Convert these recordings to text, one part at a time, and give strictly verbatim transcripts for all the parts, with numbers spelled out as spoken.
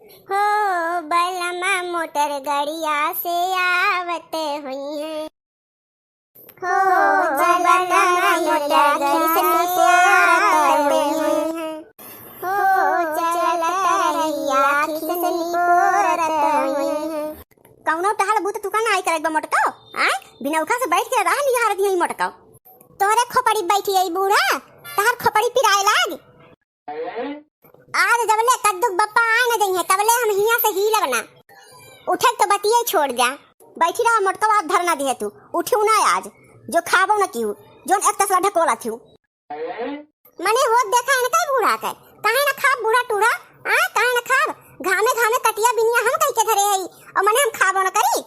हो बलमा मोटर गड़िया से आवत होइहैं। हो बलमा मोटर गड़िया से आवत होइहैं। हो चलत रहिया खिसनी पोरत होइहैं। कउनो टहल बूत तुका नाई करेक बा मोटको, आय? बिनौखा से बैठ के राह निहारत हई मोटको। तोहरे खोपड़ी बैठी हई बूढ़ा, तहार खोपड़ी पिराए लाग। आज जबले कद्दू के बप्पा आए न जइहैं, तबले हम हियां से हिलब ना। उठे के तो बतिये छोड़ जा। बैठी रहा मोटकवा, धरना दिहे तू, उठिउ ना आज, जो खाबो न किहू, जोन एक तसला ढकोला थिउ। मने होत देखा इनका बूढ़ा के, काहे न खाब बूढ़ा टूढ़ा, आ, काहे न खाब? घामे घामे कटिया बिनिया हम कहि के धरे हई, और मने हम खाबो न करी?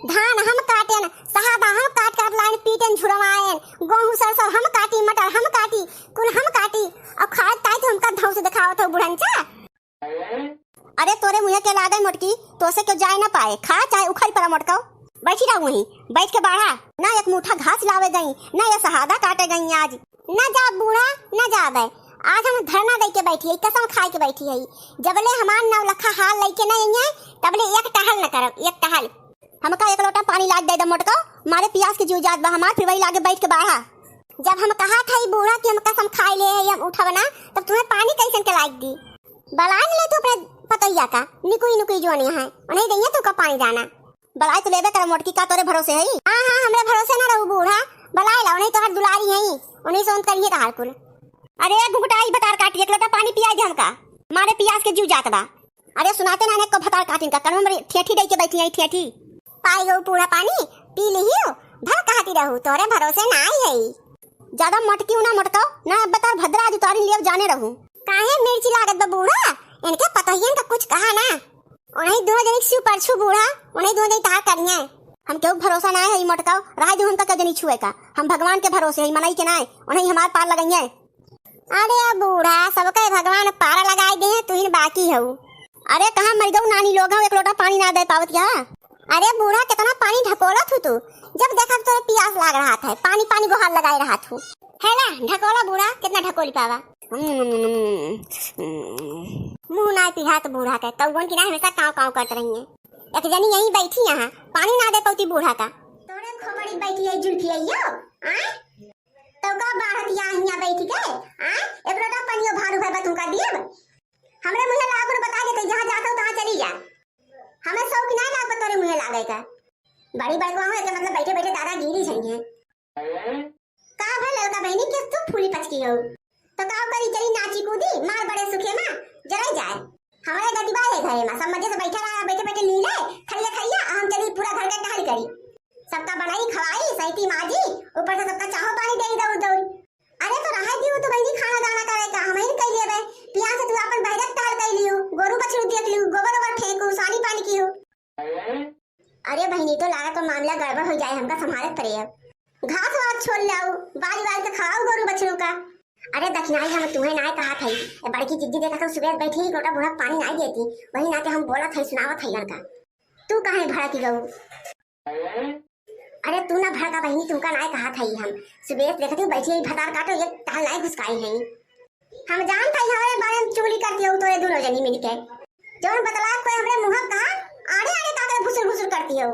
धान हम काटेन, सहादा हम काट काट लाइन पीटेन झुरवाएन, गोहूं सरसों हम काटी, मटर हम काटी, कुल हम काटी, और खाए ताई तो हमका धौंस दिखावत हो बुढ़नचा। अरे तोरे मुँहे के लागे मोटकी, तोसे क्यों जाए ना पाए, खा चाहे उखड़ पड़ा मोटको। बैठी रहा वहीं, बैठ के बाढ़ा, ना एक मुठा घास लावे गई, ना ये सहादा काटे गई आज। ना जा बूढ़ा, ना जाबे, आज हम धरना दे के बैठी है, कसम खाए के बैठी है, जबले हमार नौलखा हाल लेके ना अइहैं, तबले एक टहल न करब, एक टहल। हमका एक लोटा पानी लाग दे दे मोटको, मारे पियास के जीव जात बा हमार, फिर वही लागे बैठ के बाढ़ा। जब हम कहा था ई बूढ़ा कि हम कसम खाए ले है, हम उठब ना, तब तुम्हें पानी कैसन के लाग दी? बलाए न ले तू अपने पतोहिया का, निकुई निकुई जोन यहाँ, उन्हें दइहैं तू का पानी जाना। बलाए तो लेबे कर मोटकी, का तोरे भरोसे है? हाँ, हाँ, हमरे भरोसे ना रहू बूढ़ा, बलाए ला, उन्हें तोहर दुलारी है, उन्हें सोन करिए तहार कुल। अरे घुघुटाई भतार काटी, एक लोटा पानी पियाई दे हमका, मारे पियास के जीव जात बा। अरे सुनाते ना, को भतार काटिन का, कनवा में ठेठी दे के बैठी है, ठेठी। पाई गऊ पूरा पानी, पी लिहियो, भर कहती रहू, तोरे भरोसे ना आई है। ज्यादा मटकी ना मटकाओ, ना अब तार भद्रा आज उतारी लेव जाने रहू। काहे मिर्ची लागत बा बूढ़ा, इनके पतोहियन का कुछ कहा ना। उन्हीं दोनों जनी के छू परछू बूढ़ा, उन्हीं दोनों जनी तहार करिए। हम केहू के भरोसा ना है, ई मटकाओ, रहा दू हमका के जनी छुए का। हम भगवान के भरोसे है, मनई के ना है, उन्हीं हमार पार लगाइए। अरे बूढ़ा, सबके भगवान पार लगाई दे, तू ही बाकी हऊ। अरे कहाँ मर गऊ नानी लोग हऊ, एक लोटा पानी ना दे पावत या? अरे बूढ़ा, कितना पानी ढकोलत हू तू, जब देखा तो पियास लाग रहा था, पानी पानी गोहार लगाए रहा तू। है ना ढकोला बूढ़ा, कितना ढकोली पावा। मुँह ना पिहात बूढ़ा के, तउवन की ना हमेशा काव काव करत रही है। एक जनी यहीं बैठी यहाँ, पानी ना दे पौती बूढ़ा का। तोरे खोपड़ी बैठी है जुल्फी आइयो, आय? तो का बाहर यहाँ, यहाँ बैठ के, आय? एक लोटा पानियो भारू है बा तुमका दियब। हमरे मुँहे लागल बता देते, जहाँ जात हो तहाँ चली जा। हमें शौक ना लाग बा तोरे मुँहे लागे का। बड़ी बड़कवा हो, एके मतलब बैठे बैठे दादागिरी झंझे। का भल ललका बहिनी, के तू फूली पचकी हो? तो का करी, चली नाची कूदी, मार बड़े सुखे मा जराई जाए। हमारे गतिबा है घरे मा, सब मजे से बैठा रहा, बैठे बैठे लीले, खइया खइया, आ हम चली पूरा घर का टहल करी। सबका बनाई खवाई, सैती माजी, ऊपर से सबका चाहो पानी दे दौड़ दौड़। अरे तो रहा दियो तो बहिनी खाना दाना करे का, हम ही कह लेबे। पिया से तू अपन बहरत टहल कर लियो, गोरू बछरू देख लियो, गोबर ओबर फेंकू, सानी पानी कियो। अरे बहिनी, तो लागत बा मामला गड़बड़ हो जाए, हमका संभालत पड़े अब। घास वास छोल लाऊ, बाल वाल के खवाऊ गोरू बछरू का। अरे दखिनाई, हम तुम्हें नाय कहा था, ए बड़की जिज्जी देखा तो सुबह बैठी ही लोटा बूढ़ा पानी नाय देती, वही नाते हम बोलत है, सुनावत है इनका। तू काहे भड़क गऊ? अरे तू ना भड़का बहिनी, तुमका नाय कहा था हम। सुबह देखती हूँ बैठी ही भतार काटो, एक टहल नाय घुसकाई है। हम जानत हई हमरे बारे में चुगली करती हो तोरे दोनों जनी मिलके। जौन बतला कोई हमरे मुँह कहा, आड़े आड़े का करे भुसुर भुसुर करती हो।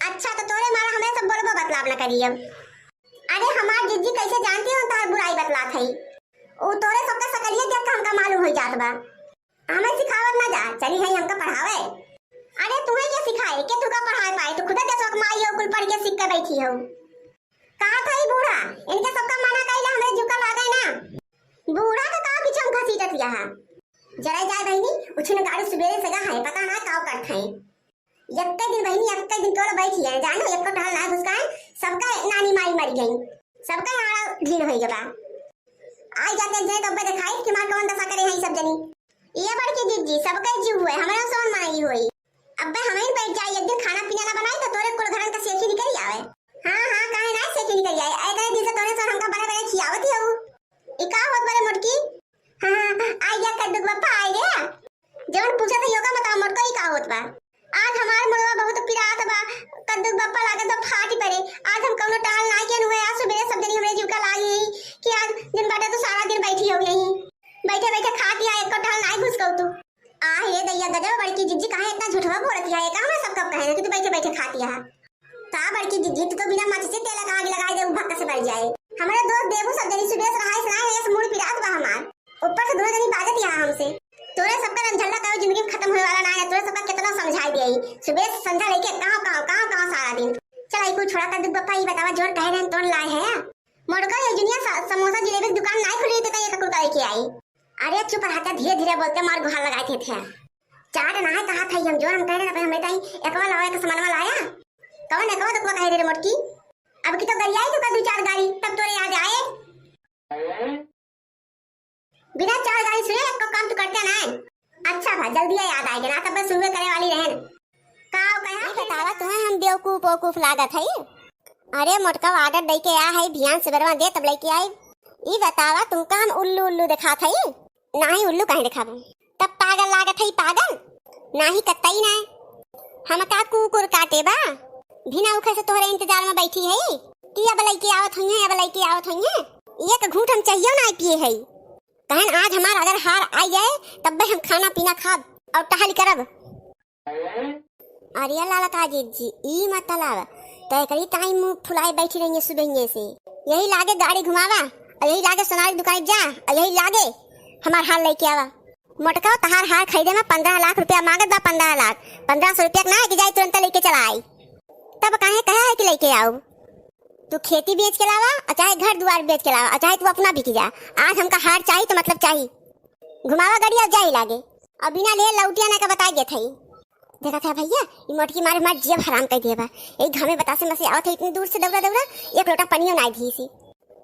अच्छा तो तोरे मारा हमरे सब बोलबो बतलाब न करी अब। अरे हमार जिज्जी कैसे जानती हो तोहर बुराई बतलात हई? ऊ तोरे सबका सकलिए देख के हमका मालूम हो जात बा। हमें सिखावत ना जा, चली हई हमका पढ़ावे। अरे तुम्हें के सिखाए, के तुका पढ़ाए पाए, तू खुदे देशवा के माई हो, कुल पढ़ के सीख के बैठी हो। कहा था ई बूढ़ा, इनके सबका मना कइला हमरे जुका लागे ना। बूढ़ा का का पीछे हम घसीटत रहा। जरा जाए बहिनी, उछिन गाड़ी सुबेरे से गा है, पता ना का करत है। यक्के दिन बहिनी, यक्के दिन तोला बैठी है, जानो एको टहल ना घुसकाए, सबका नानी माई मर गई, सबका आड़ा ढील होई गबा। आई जाते जे तब्बे देखाई कि मार कवन दशा करे हैं सब जनी। ये बड़की जिज्जी, सबका जीव हुए, हमारे सोन माई हुई। अब्बे हमें बैठ जाए, एक दिन खाना पीना ना बनाई तो तोरे कुल घरन का सेखी निकल आवे। हाँ, हाँ, काहे ना सेखी निकल आए? ऐ करे दिन से तोरे सोन हमका बड़े बड़े खियावत ही हऊ। ई का होत बा रे मोटकी? हाँ, हाँ, आई गया कद्दू के बप्पा, आई गया। जवन पूछा था योगा बताओ मोटको, ई का होत बा? आज हमार मुड़वा बहुत पिरात बा, कद्दू के बप्पा लागत बा फाटी परे। आज हम कौनो टहल ना कियन हुए, आज सुबह सब जनी हमरे जीव का लागी कि आज दिन बाटे तू सारा दिन बैठी हो यहीं। बैठे बैठे खा के आ, एको टहल ना घुसकऊ तू। आ हे दैया, गजब बड़की जिज्जी, काहे इतना झूठवा बोलत है? ये का हमरा सब कब कहे ना कि तू बैठे बैठे खाती है? का बड़की जिज्जी, तू तो बिना माचिस से तेल का आग लगाए दे, उ भक्का से बल जाए। हमारे दोस्त देबू सब जनी सुबह से रहाई से ना है, ऐसे मूड पिरात बा हमार। ऊपर से दोनों जनी बाजत यहाँ हमसे। तोरे सबका रंझल्ला कहो जिंदगी में खत्म होए वाला ना है, तोरे सबका कितना समझाई दिया ही। सुबह से संझा लेके काव, काव, काव, काव सारा दिन। चल, आई कुल छोड़ा कर दू बप्पा, ई बतावा जोर कहे रहन तोन लाए है। मोटका ये जुनिया स-, समोसा जिलेबी की दुकान नाई खुली तो ये ककुर का लेके आई। अरे चुप रहते, धीरे धीरे बोलते, मार गुहार लगाए थे, थे। चाट ना है कहा था हम, जोर हम कह रहे ना, हमें ताई एकवा लावा, एक सामानवा लाया। कौन एकवा तो कहे रे मोटकी? अब की तो गरियाई तो का दू चार गाड़ी, तब तोरे याद आए। बिना चार गाड़ी सुने एक काम तू करते ना। अच्छा भा, जल्दी याद आएगा ना, तब बस शुरू करे वाली रहन। का कहा? नहीं बतावा तुम्हें हम बेवकूफ वकूफ लागत है। अरे मोटका order दे के आ है, भियान से बरवा दे तब लेके आई। ई बतावा तुमका हम उल्लू उल्लू दिखात है? नाही उल्लू काहे दिखाबू? तब पागल लागत है पागल? नाही कतई ना। हमका कुकुर काटे बा? बिना उखे से तोहरे इंतजार में बैठी है कि अब लइके आवत होइहें, अब लइके आवत होइहें। एक घूंट हम चाहियो ना पिए है। कहन आज हमार अगर हार आई जाए तब हम खाना पीना खाब और टहल करब। अरे लालका जिज्जी, ई मतलब तो एकरी ताई मुंह फुलाए बैठी रही है सुबह से। यही लागे गाड़ी घुमावा और यही लागे सोनारी दुकान जा और यही लागे हमार हार लेके आवा। मोटका तहार हार खरीदे में पन्द्रह लाख रुपया मांगत बा, पन्द्रह लाख। पन्द्रह सौ रुपया के ना है कि जाई तुरंत लेके चला आई। तब काहे कहा है कि लेके आओ? तू खेती बेच के लावा और चाहे घर दुआर बेच के लावा और चाहे तू अपना बिक जा। आज हमका हार चाही तो मतलब चाही। घुमावा गाड़ी और जाई लागे। और बिना ले लौटिया ना का बताई देत हई। देखत है भैया, ई मोटकी मारे हमार जियब हराम कर दिए बा। यही घामे बतासे में से आवत है इतनी दूर से दौड़ा दौड़ा, एक लोटा पनियो ना दी सी।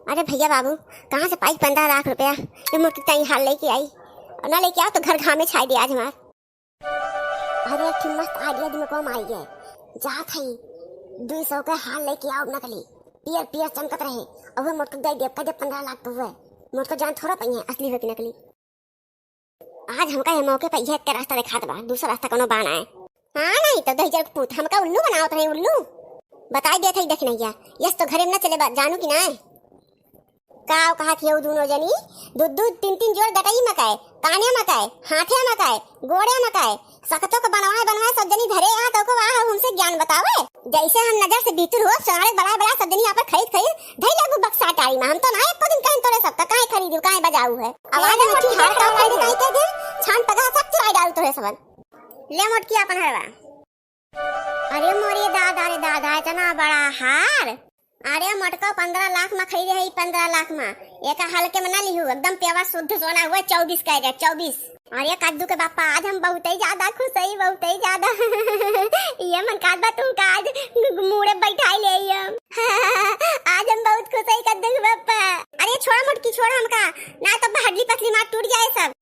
अरे भैया बाबू, कहाँ से पाई पन्द्रह लाख रुपया? ये मोटकी ताई हार लेके आई और ना लेके आओ तो घर घामे छाई दे आज हमार। अरे एक ठे मस्त idea दिमाग में आई है। जात है दुई सौ के हार लेके आओ नकली, पियर पियर चमकत रहे और वो मोटकी दे देब, कह दे पन्द्रह लाख पे हुए। मोटकी जान थोड़ा पाई है असली हो कि नकली। आज हमका ये मौके पर यह एक रास्ता दिखात बा, दूसरा रास्ता कोनो बा ना है। हाँ, नहीं तो दहिजर के पूत, हमका उल्लू बनावत रहे, उल्लू। बताई देत है, देख नैया, यस तो घरे में न चले बा, जानू कि ना है? का कहत हियो दोनों जनी? दू दू तीन तीन जोड़ गटई मकाए, काने मकाए, हाथे मकाए, गोड़े मकाए, सकतो के बनवाए बनवाए सब जनी धरे यहाँ तो को वाह हमसे ज्ञान बतावे। जैसे हम नजर से भीतर हो, सारे बड़ा बड़ा सब जनी यहाँ पर खरीद खरीद धई लगू बक्सा टारी में। हम तो ना एको दिन कहन तोरे सब तक काहे खरीदू, काहे बजाऊ है। आवाज में मोटकी हार का खरीदे काहे के दे, छान पगहा सब चुराई डालू तोरे सबन। ले मोटकी अपन हरवा। अरे मोरे दादा रे दादा, इतना बड़ा हार। अरे मोटका पन्द्रह लाख में खरीदे है, पन्द्रह लाख में। एका हल्के में ना लिहू, एकदम pure शुद्ध सोना हुआ, चौबीस कैरेट, चौबीस। अरे कद्दू के बापा, आज हम बहुत ही ज्यादा खुश हई, बहुत ही ज्यादा। ये मन काट बा तुमका आज मूड़े बैठाई ले हम। आज हम बहुत खुश हई कद्दू के बापा। अरे छोड़ा मोटकी, छोड़ा हमका, ना तो हड्डी पसली मार टूट जाए सब।